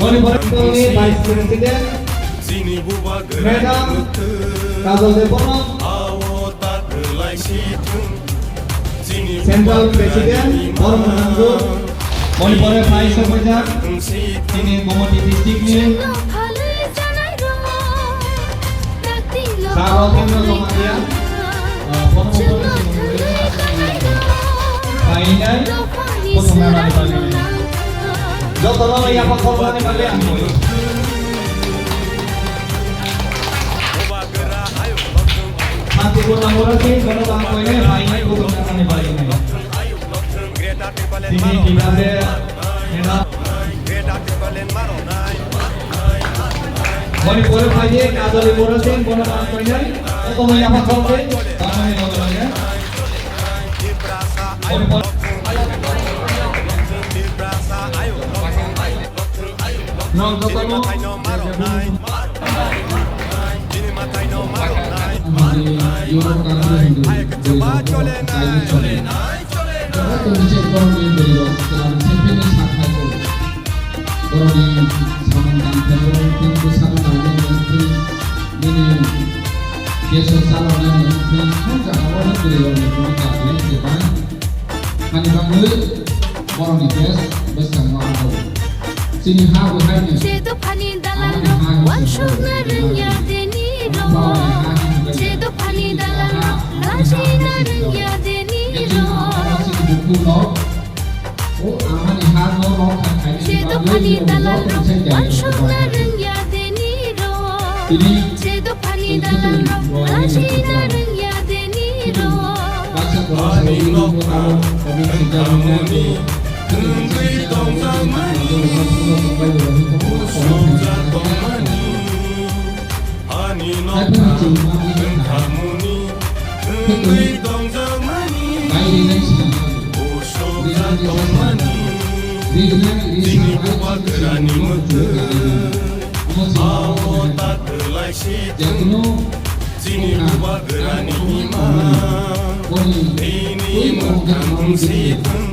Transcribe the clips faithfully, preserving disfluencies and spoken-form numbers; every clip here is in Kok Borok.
Manipur Vice President, Madam Kajol Debbarma, Central President, Borok Mwnangju, Manipur Vice President, tini Gomati District ni Sir Rotendra Jamatia, uh, Bono Bono Painai, Kutumna Rani Painai. Jotono yapha khoroknani bagwi ang koi. Santipur Namura Singh, bono ang koinai, painai, Kutumna Rani Painai. Tini tibase, nena. Boni pore phai di, Kajol Debbarma Singh, bono tang koinai. Oto mo yapha khok de, tang koinai bono ya. Boni pore. Nong jotono. Bwrwi rok tangwi hindu, bwrwi rok bo kailwi chole. Joto tongwi se borokni bwrwi rok chwla ni sengpheni sak hai kho. Borokni samung tangthai borok tini bwsano nainani wngthwi, nini keso chaloknani wngthwi, hwn jagao no bwrwi rokni phone katlwi se bai. Hani bangwi borokni best bwskango abo. Chini ha bo haini. Che dophani dalalrok wansukna rwngya deni rok. Che dophani dalalrok lajina rwngya deni rok. Chini bukhuk rok. O amani ha no rok kha khaini. Che dophani dalalrok wansukna rwngya deni rok. Tini Che dophani dalalrok lajina rwngya deni rok. Baksa borok sawi rok tamo obo swijak rwngya tei. Wngwi tongjakmani, muchungsa tongmani, ani nokha wngkhamuni, wngwi tongjakmani, usukjak tongmani, chini bubagrani mwkhwng, abo ta kwlaisitwng, chini bubagrani ima, bini mwkhwng wngsitwng.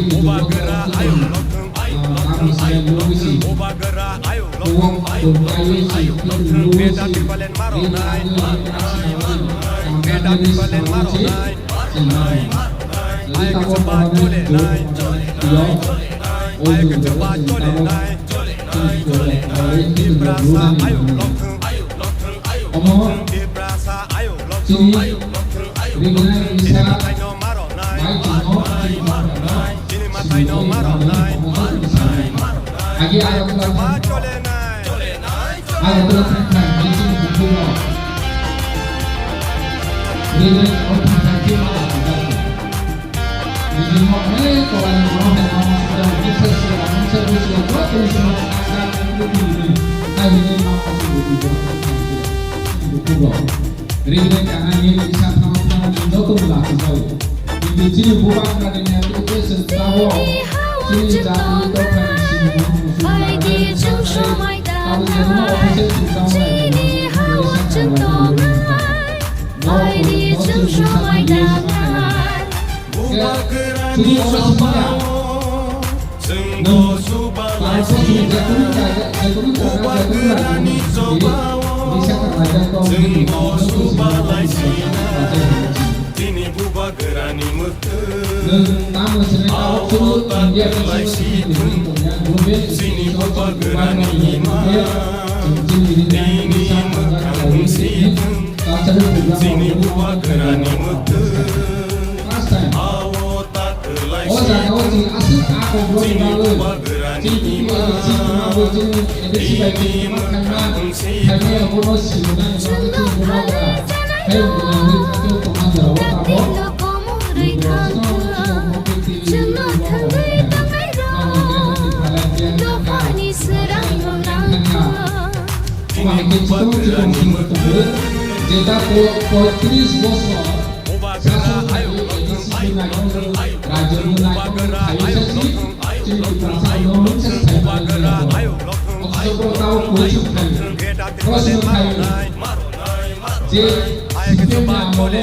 Bubagra ayuk loktwng, bubagra ayuk loktwng, ayuk loktwng beda tipalen maronai. Beda tipalen maronai. Ayuk jeba chole nai, chole nai, chole nai. Ayuk jeba chole nai, chole nai, chole nai. Tiprasa ayuk loktwng, ayuk loktwng, ayuk loktwng. Tiprasa ayuk loktwng, ayuk loktwng, ayuk loktwng. Chini matai no maronai, maronai, maronai. Chini matai no maronai, maronai, maronai. Ayuk jeba chole nai, chole nai. Agartala thangthang meeting bukhuk rok. Reverend Orphan Thangthing ma bukhuk rok. Meeting o onek kolani borok hai ma masa masa sila masa sila joto sila thangthang meeting ni. Hai ni ma masa bukhuk rok. Reverend Kanani isa thangthang joto mula kujau. Kintu chini bubagrani netrite chwng tabok chini jati dophani simi muchung nai, abo jemon office-o chwng tabok nai, chini ha o chwng tongnai, aini chwng somai dangnai. Bubagrani sopao. Chwng bo suba lai si thang. Bubagrani jobao. Chwng bo suba lai si thang. Tini bubagrani mwkhwng. Ao ta kwlai si thang. Chini bubagrani ima. Nini mwkhwng si thang. Chini bubagrani mwkhwng. Ao ta kwlai si thang. Chini bubagrani ima. Nini mwkhwng si thang. Chini bubagrani mwkhwng. Eta po-, poitris bosor sason khaio, A D C bo naikolwi, rajyo bo naikolwi khaio sasi, chini Tiprasa no mungsa sai manwi maya bo. Oksobro tao kuchuk khaio, prosno khaio, je C P M ni amolo,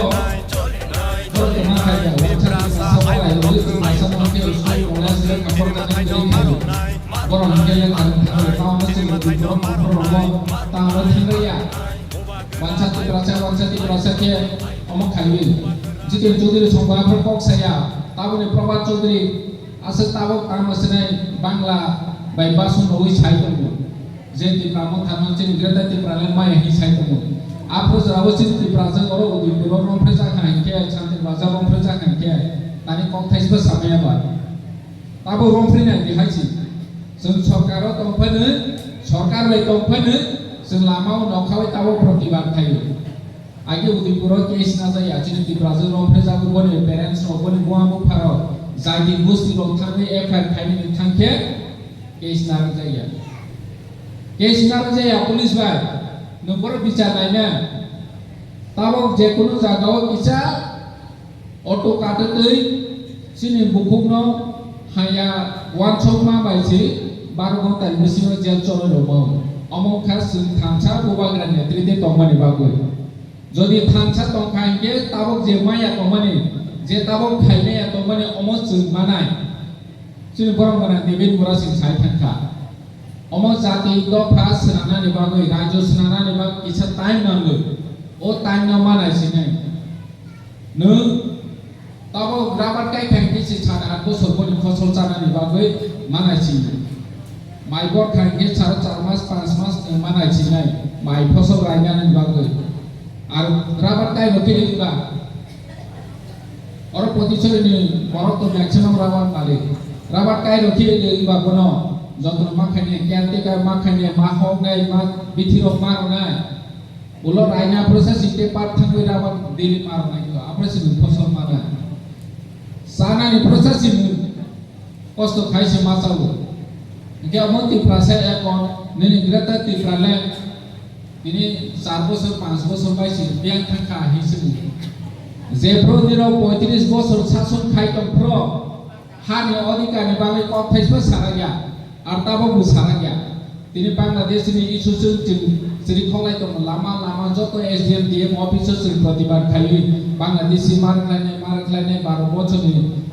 borok tongma khaio, wansa Tiprasa bo khaio, Tiprasa no khe school college le kaphor kanai khaio. Borok hwnkhe le tang thango, tao no chini borok kaphor rogo, tao no thingraiya. Wansa Tiprasa, wansa Tiprasa khe omo khaiwi. Jitin Chaudhary songbo aphuru kok saya. Tabukni Prabhat Chaudhary aswk tabuk tamo swnai Bangla bai basong rogwi sai tongo. Je Tipra Motha no chini Greater Tipraland maya hi sai tongo. Aphuru jorao chini Tiprajwk oro Udaipur o romphre jakha hinkhe, Santir Bazar romphre jakha hinkhe, tani kok thaisbo samaya ba. Tabuk romphre nai di hai si. Chwng sorkar o tongphano, sorkar bai tongphano, chwng lama o nokha bai tabuk protibad khaio. Age Udaipur o case na jaya, chini Tiprajwk romphre jago boni parents rok, boni buma bupha rok, jati gosti rok thangwi F I R khainani thangkhe case na jaya. Case na jaya police bai, nwng boro bichar naina. Tabuk jekunu jaga o kisa auto katwtwi chini bukhukno haya wansokma bai se baro ghonta ni bisingo jail choloi rwmao. Omo wngkha chwng thansa bubagra netrite tongmani bagwi. Jodi thansa tongkha hinkhe tabuk je maya tongmani, je tabuk khai maya tongmani omo chwng manai. Chini borok gana David Murasing sai thangkha. Omo jati dopha swnamnani bagwi, rajyo swnamnani bagwi kisa time nango. O time no manai sinai. Nwng tabuk rabar kai khai khe se sat aat bosor boni phosol chanani bagwi manai sinai. Mai bor khai khe sar char mas panch mas nwng manai sinai. Mai phosol rainani bagwi. Ar rabar kai rw khe wngba. Oro Potichori ni borok to maximum rabar malik. Rabar kai rw khe wngba bono jotono ma khainai, caretaker ma khainai, ma hoknai, ma bithi rok ma rwnai. Ulo raina aphuru se sinte pat thangwi rabar daily ma rwnai to, aphuru se nwng phosol manai. Chanani process se nwng kosto khai se ma chawo. Hinkhe omo Tiprasa ekon nini Greater Tipraland tini char bosor, panch bosor bai se biyang thangkha hinwi se bujo. Jephru nirok poitris bosor sason khai tongphru hani odhikar ni bagwi kok thaisbo sarakya, ar tabok bo sarakya. Tini Bangladesh ni issue chwng chwng chiri kholai tongo, lama lama joto S D M, D M office o chwng protibad khaiwi Bangladeshi ma rwkhlainai, ma rwkhlainai, baro bochorni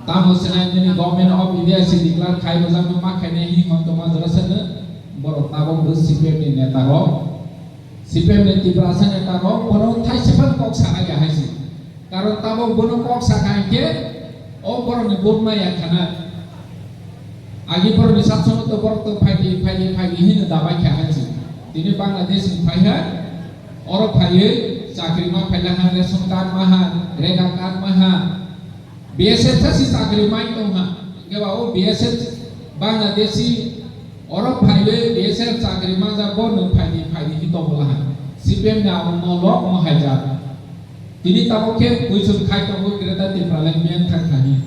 tamo swnai nini Government of India se declare khai rwjakno ma khainai hi hwn tongma jora sano borok tabok bo C P M ni neta rok, C P M ni Tiprasa neta rok bono thaisa phano kok sana ya hai se. Karon tabok bono kok sakha hinkhe o borokni bumma ya khana. Agi borokni satsongo to borok to phaidi, phaidi, phaidi hino dabai kha hai se. Tini Bangladesh ni phaiha, oro phaiwi chakri ma phaila ha, ration card ma ha, rega card ma ha, B S F sa si chakri mai tong ha. Hinkhe ba o B S F Bangladeshi oro phaiwi B S F chakri manjak bo nwng phaidi, phaidi hi tongla ha. C P M ni abo no lok mo haijak. Tini tabok khe kuichung khai tongo Greater Tipraland biyang thang thani.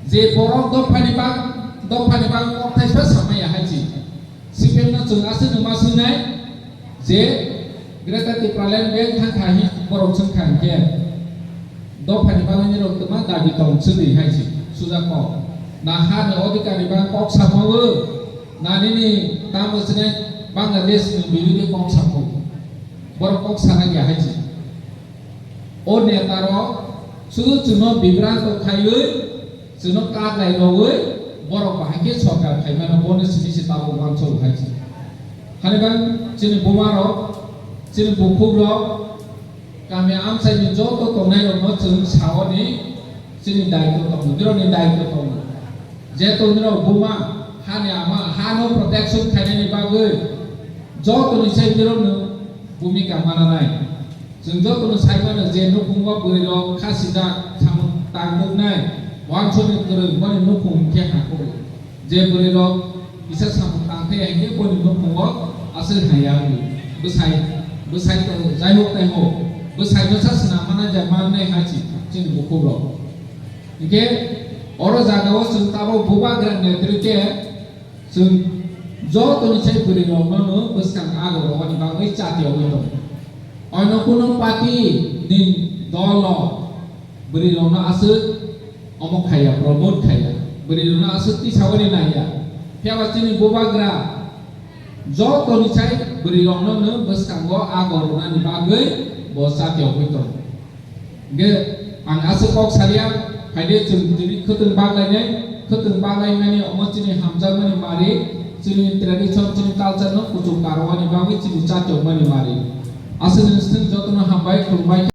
Je borok dophani bang, dophani bang kok thaisa samaya hai se. C P M no chwng aswk nwma swinai je Greater Tipraland biyang thang thani borok chwng kha hinkhe dophani bagwi nirok twma dabi tong swngwi hai se. Suja kok. Na ha ni odhikar ni bang kok samawo, na nini tamo swinai Bangladesh ni birodhi kok samawo. Borok kok sana ya hai se. O neta rok sudu chwngno bibranto khaiwi, chwngno kaklai rogwi, borok bahai khe sorkar khaimano bono simi se tabuk wansok hai se. Hani bang chini buma rok, chini bukhuk rok, kami amchai ni joto tongnai rokno chwng saoni chini daitw tongo, birokni daitw tongo. Jeto nirok buma hani ama hano protection khainani bagwi jotoni sai nirokno bhumika mananai. Chwng jotono sai mano je nukhungo bwrwi rok khasijak samung tangmuknai wansokni kwrwng boni nukhung khe hakuk. Je bwrwi rok kisa samung tangthai hinkhe boni nukhungo aswk haya wngwi bwsai, bwsai to jai hok tai hok bwsai no sa swnam manai ja mannai hai se chini bukhuk rok. Hinkhe oro jagao chwng tabuk bubagra netrite chwng jotoni sai bwrwi rokno no bwskang ago rogoni bagwi chati ogwi tongo. Ono kuno party ni dolo bwrwi rokno aswk omo khaiya, promote khaiya, bwrwi rokno aswk tisawani naiya. Phiya ba chini bubagra joto ni sai bwrwi rokno no bwskango agor rwnani bagwi bo chati ogwi tongo. Ge ang aswk kok salia, phaide chwng tini khwtwng baglainai, khwtwng baglaimani omo chini hamjakmani mari, chini tradition, chini culture no kuchuk karwani bagwi chini chati ogmani mari. Aswk ni swng jotono hambai khulumbai.